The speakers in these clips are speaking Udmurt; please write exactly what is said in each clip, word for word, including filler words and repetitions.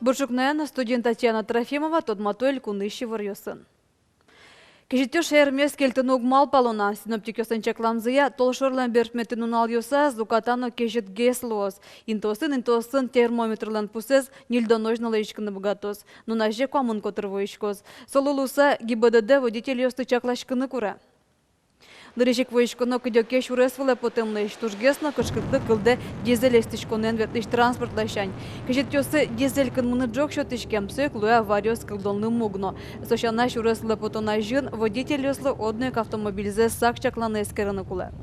Бур ӵукнаен! Студиын Татьяна Трофимова. Тодмато элькунысь иворъёсын. Кезьытъёс шаермес кельтыны уг малпало на. Синоптикъёслэн чакламзыя, толшорлэн берпуметӥ нуналъёсаз уката но кезьытгес луоз. Интыосын, интыосын термометрлэн пусэз ньыльдонозь но лэзиськыны быгатоз. Нуназе куамын котыр вуиськоз. Солы луыса ГИБДД водительёсты чакласькыны куре. Нырысь ик вуиськоно кыдёке сюрес вылэ потэмлэсь. Тужгес но кышкытлык кылдэ дизель эстӥськонэн ветлӥсь транспорт ласянь. Кезьытъёсы дизель кынмыны ӝог сётӥське, со ик луэ авариос кылдонлы муг но. Со сяна, сюрес вылэ потон азьын водительёслы одно ик автомобильзэ сак чакланы, эскерыны кулэ.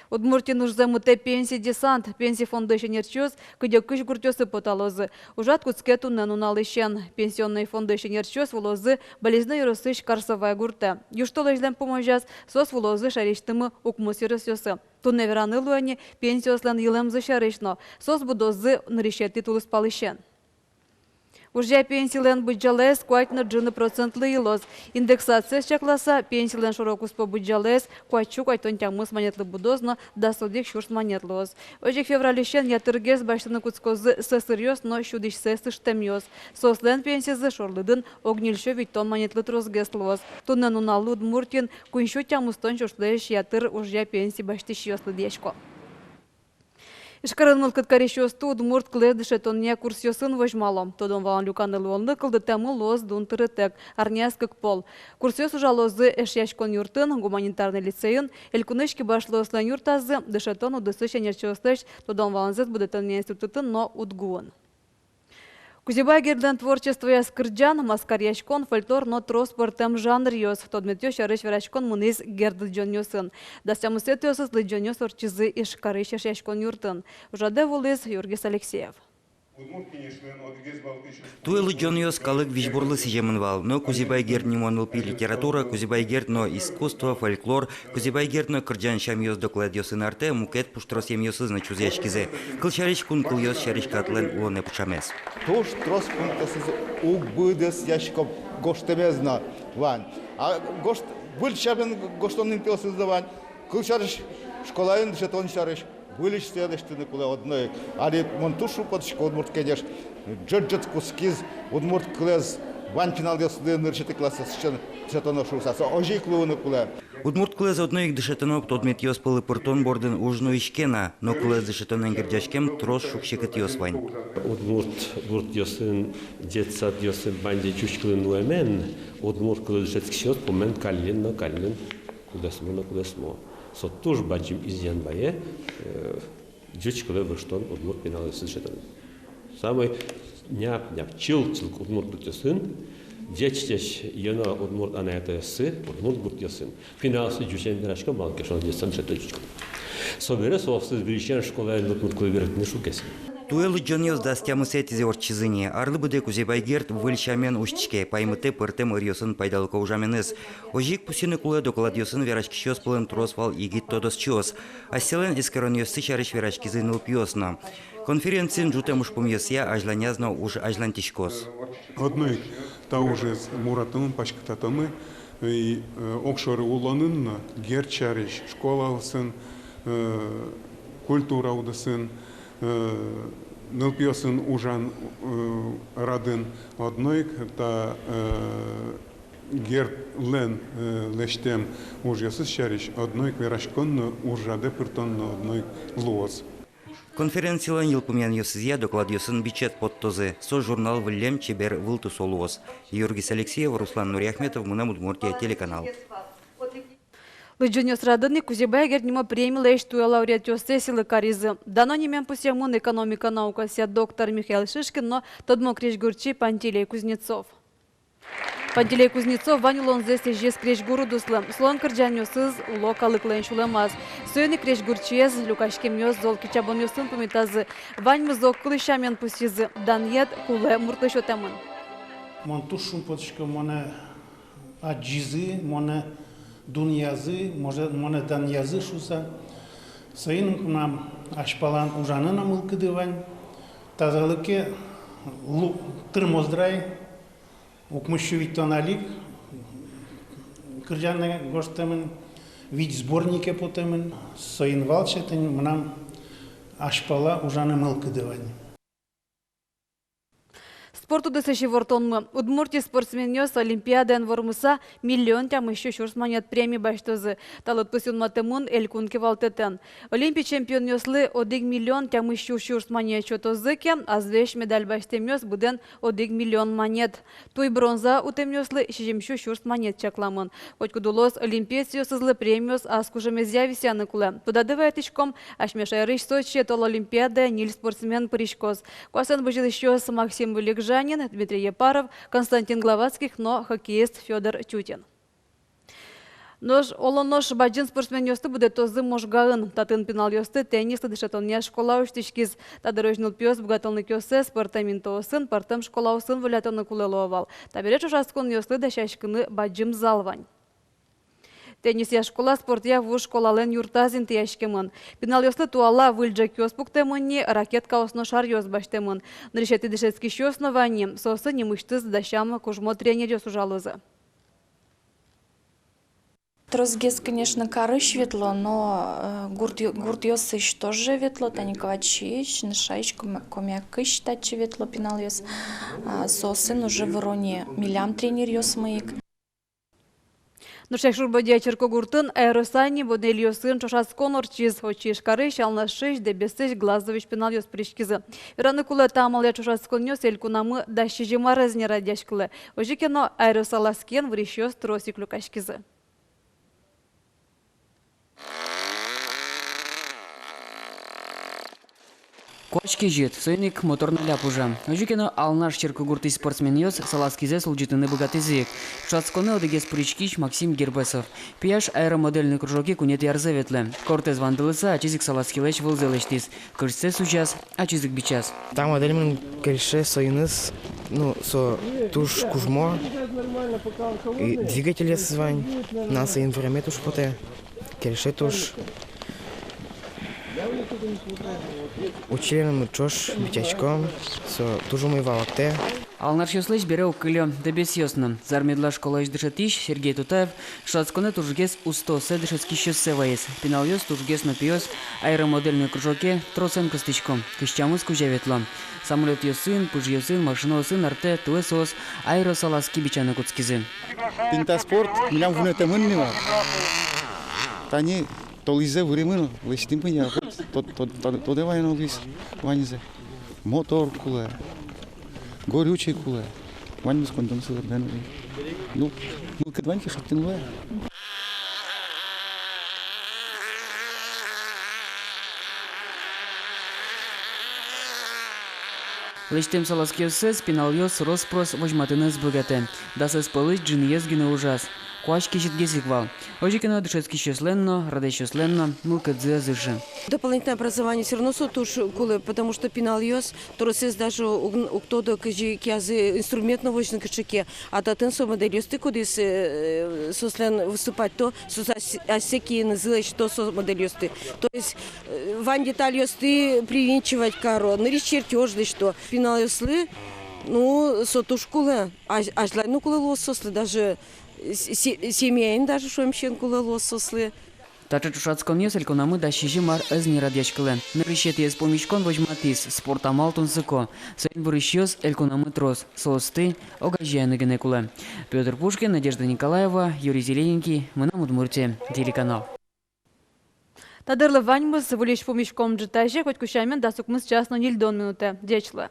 Удмуртиын ужзэ мытэ пенси десант. Пенси фондысь ӧнерчиос кыдёкысь гуртъёсы поталозы. Ужрад кутске туннэ нуналысен. Пенсионной фондысь ӧнерчиос вуылозы Балезино ёросысь Карсовай гуртэ. Южтолэзьлэн пумозяз соос вуылозы шаерысьтымы укмыс ёросъёсы. Туннэ вераны луэ ни пенсиослэн йылэмзы сярысь но. Соос будозы нырысетӥ тулыспалысен. Ужъя пенсилэн быдӟалаез куать но ӝыны процентлы йылоз. Индексациез чакласа, пенсилэн шоро-куспо быдӟалаез куать сю куатьтон тямыс манетлы будоз но дас одӥг сюрс манет луоз. Озьы ик февральысен ятыргес басьтыны кутскозы сэсыръёс но сюдӥсьсэс ыштэмъёс. Соослэн пенсизы шорлыдын ог ньыльсю витьтон манетлы тросгес луоз. Туннэ нуналлы Удмуртиын куиньсю тямыстон сюрслэсь ятыр ужъя пенси басьтӥсьёс лыдъясько. Ижкарын мылкыд карисьёсты удмурт кылэз дышетонъя курсъёсын возьмало. Тодон-валан люканы луонлык кылдытэмын луоз дун тырытэк, арняяз кык пол. Курсъёс ужалозы Эшъяськон юртын, гуманитарной лицейын, элькунысь кибашлыослэн юртазы, дышетон удысысь ӧнерчиослэсь тодон-валанзэс будэтонъя институтын но УдГУын. Кузебай Гердлэн творчествояз кырӟан, маскаръяськон, фольклор но трос пӧртэм жанръёс. Тодметъёс сярысь вераськон мынӥз Герд лыдӟонъёсын. Дас тямысэтӥосыз лыдӟонъёс ортчизы Ижкарысь Эшъяськон юртын. Ужрадэ вуылӥз Юргис Алексеев. Туэ лыдӟонъёс калык визьбурлы сӥземын вал, но Кузебай Герд нимо нылпи литература, Кузебай Герд но искусство, фольклор, Кузебай Герд но кырӟан сямъёс докладъёсын артэ мукет пуштросъемъёсыз но чузъяськизы. Кылсярысь, кун кылъёс сярысь катлэн улонэ пыӵамез. Туж трос пунктъёсыз уг быдэсъясько, гожтэмез но вань. А гожт-, выль сямен гожтон интыосыз но вань. Кылсярысь, школаын дышетон сярысь выльысь сое лэсьтыны кулэ одно ик. Али мон туж шумпотӥсько, Удмурт Кенеш ӝыт-ӝыт кутскиз удмурт кылэз вань пиналъёслы нырысетӥ классысен дышетоно шуыса. Со озьы ик луыны кулэ. Удмурт кылэз одно ик дышетоно тодметъёс пӧлы пыртон бордын уж нуиське на, но кылэз дышетонэн герӟаськем трос шуг-секытъёс вань. Удмурт гуртъёсын, детсадъёсын ваньзэ ӟуч кылын луэмен, удмурт кылэз дышетскисьёс пумен каллен но каллен кудъясмо но кудъясмо. Со туж бадӟым изъян вае, э, ӟуч кылэ выжтон удмурт пиналъёсты дышетон. Самой няп-няп, чылк-чылк удмурт гуртъёсын, ӟеч-ӟеч ёно удмурт анай-атайёссы удмурт гуртъёсын. Пиналъёссы ӟучен верасько, малы ке шуоно детсадын дышето ӟуч кылын. Собере соосты выльысен школаын удмурт кылын вераськыны шуггес. Туэ лыдӟонъёс дас тямысэтӥзэ ортчизы ни. Арлы быдэ Кузебай Герд выль сямен усьтӥське, паймытэ пӧртэм ӧръёсын пайдалыко ужаменыз. Озьы ик пусйыны кулэ, докладъёсын вераськисьёс пӧлын трос вал егит тодосчиос. Асьсэлэн эскеронъёссы сярысь вераськизы нылпиос но. Конференциын ӝутэм ужпумъёсъя азьланяз но уж азьланьтӥськоз. Одно ик та ужез муратомы, паськытатомы, и, э, огшоры улонын но Герд сярысь школаосын, э, культура удысын, э, нылпиосын ужан, э, радын, одно ик та, э, Гердлэн, э, лэсьтэм ужъёсыз сярысь одно ик вераськон но, ужрадэ пыртон но одно ик луоз. Конференцилэн йылпумъянъёсызъя докладъёсын бичет поттозы. Со журнал выллем чебер вылтусо луоз. Юргис Алексеев, Руслан Нуриахметов, «Мынам Удмуртия» телеканал. Лыдӟонъёс радын ик Кузебай Герд нимо премилэсь туэ лауреатъёссэ сӥлы каризы. Дано нимен пусъемын экономика наукаосъя доктор Михаил Шишкин но тодмо крезьгурчи Пантелей Кузнецов. Пантелей Кузнецов вань улонзэ сӥзиз крезьгур удыслы. Солэн кырӟанъёсыз уло калыклэн сюлэмаз. Соин ик крезьгурчиез люкаськемъёс зол кичабонъёсын пумитазы. Ваньмыз огкыл сямен пусйизы: данъет кулэ муртлы сётэмын. Мон туж шумпотӥсько, монэ адӟизы, монэ дунъязы, може, монэ данъязы шуыса. Соин ик мынам азьпалан ужаны но мылкыды вань. Тазалыке лу-, тырмоз дыр ай. Укмыссю витьтон али ик кырӟанэ гожтэмын, вить сборнике потэмын. Соин вал сётэмын, мынам азьпала ужаны мылкыды вань. Спорт удысысь ивортонмы. Удмуртиысь спортсменъёс Олимпиадаын вормыса миллион тямыссю сюрс манет преми басьтозы. Та лыдпус юнматэмын элькун кивалтэтэн. Олимпи чемпионъёслы одӥг миллион тямыссю сюрс манет сётозы ке, азвесь медаль басьтэмъёс быдэн одӥг миллион манет. Туй бронза утэмъёслы сизьымсю сюрс манет чакламын. Котькуд улос олимпиецъёсызлы премиос ас кужымезъя висъяны кулэ. Тодады вайытӥськом, асьме шаерысь Сочи тол Олимпиадае ньыль спортсмен пыриськоз. Куасэн бызьылӥсьёс Максим Вылегжанин, Дмитрий Епаров, Константин Главатских но хоккеист Фёдор Тютин. Нош, оло нош, бадӟым спортсменъёсты будэтозы Можгаын. Татын пиналъёсты теннисы дышетонъя школа усьтӥськиз. Та дырозь нылпиос быгатонлыкъёссэс пӧртэм интыосын, пӧртэм школаосын волятыны кулэ луо вал. Табере ӵошатсконъёслы дасяськыны бадӟым зал вань. Теннисъя школа спортъя вуж школалэн юртаз интыяськемын. Пиналъёслы туала выль ӝӧкъёс пуктэмын ни, ракеткаос но шаръёс басьтэмын. Нырысетӥ дышетскисьёс но вань ни, соосын нимысьтыз дасям кужмо тренеръёс ужалозы. Тросгес, конечно, карысь ветло, но, э, гурт-, гуртъёсысь тоже ветло, тани Квачиысь, Ныршаысь, Коми-, Комиякысь татчы ветло пиналъёс. А, соосын уже выро ни милям тренеръёсмы ик. Нош Якшур-Бӧдья черкогуртын аэросани модельёсын ӵошатскон ортчиз. Отчы Ижкарысь, Алнашысь, Дэбесысь, Глазовысь пиналъёс пыриськизы. Вераны кулэ, та амалъя ӵошатсконъёс элькунамы дас сизьым ар ӧз ни радъяськылэ. Озьы ке но, аэросалазкиен вырисьёс трос ик люкаськизы. Куазь кезьыт, соин ик моторной ляб ужа. Озьы ке но, Алнаш черкогуртысь спортсменъёс салазкизэс улӟытыны быгатӥзы ик. Ӵошатсконэ одӥгез пыриськись Максим Гербесов. Пияш аэромодельный кружоке куинетӥ арзэ ветлэ. Кортэз вандылыса, ачиз ик салазкилэсь вылзэ лэсьтӥз. Кырсьсэ сузяз, ачиз ик бичаз. Та модель мыным кельше соиныз, ну, со туж кужмо, и двигательёсыз вань, на соин вырем туж потэ, кельше туж. Учителенымы ӵош бичаськом, со туж умой валэктэ. Алнашъёслэсь бере уг кыльо дэбесъёс но. Зармедла школаысь дышетӥсь Сергей Тутаев ӵошатсконэ тужгес устооссэ, дышетскисьёссэ ваиз. Пиналъёс тужгес но пиос аэромодельной кружоке тросэн кыстӥсько, кызь тямыс кузя ветло. Самолётъёсын, пыжъёсын, машинаосын артэ туэ соос аэросалазки бичаны кутскизы. Тӥни та спорт милям вунэтэмын ни вал. Тани толэзьзэ выремын, лэсьтӥм пыня, вот, тод-, тод-, тод-, тодэ вайыны луиз ваньзэ. Мотор кулэ, горючий кулэ. Ваньмыз коньдон сылырдэн. Ну, мылкыд вань ке, шедьтыны луэ. Лэсьтэм салазкиоссэс пиналъёс рос-прос возьматыны ӧз быгатэ. Дасэз пӧлысь ӝыныез гинэ ужаз. Куазь кезьытгес ик вал. Озьы ке но, дышетскисьёслэн но, радъясьёслэн но мылкыдзы ӧз ышы. Дополнительное образование всё равно со туж кулэ, потому что пиналъёс тросэз даже уг-, уг тодо, кызьы киязы инструмент но возьыны кыӵе ке. А татын со модельёсты, кудӥз, э, соослэн выступать то, соос ас-, асьсэ киынызы лэсьто со модельёсты. То есть, э, вань детальёсты привинчивать каро, нырысь чертёж лэсьто. Пиналъёслы, ну, со туж кулэ. Аз-, азьлань но кулэ луоз соослы, даже с-, се-, семьяын даже шуэм сямен кулэ луоз соослы. Таӵе ӵошатсконъёс элькунамы дас сизьым ар ӧз ни радъяськылэ. Нырысетӥез пумиськон возьматӥз: спорт амал тунсыко. Соин вырисьёс элькунамы трос, соосты огазеяны гинэ кулэ. Пётр Пушкин, Надежда Николаева, Юрий Зелененький, «Мынам Удмуртие» телеканал. Та дырлы ваньмыз. Выльысь пумиськом ӝытазе, котьку сямен, дас укмыс час но ньыльдон минутэ. Ӟеч луэ.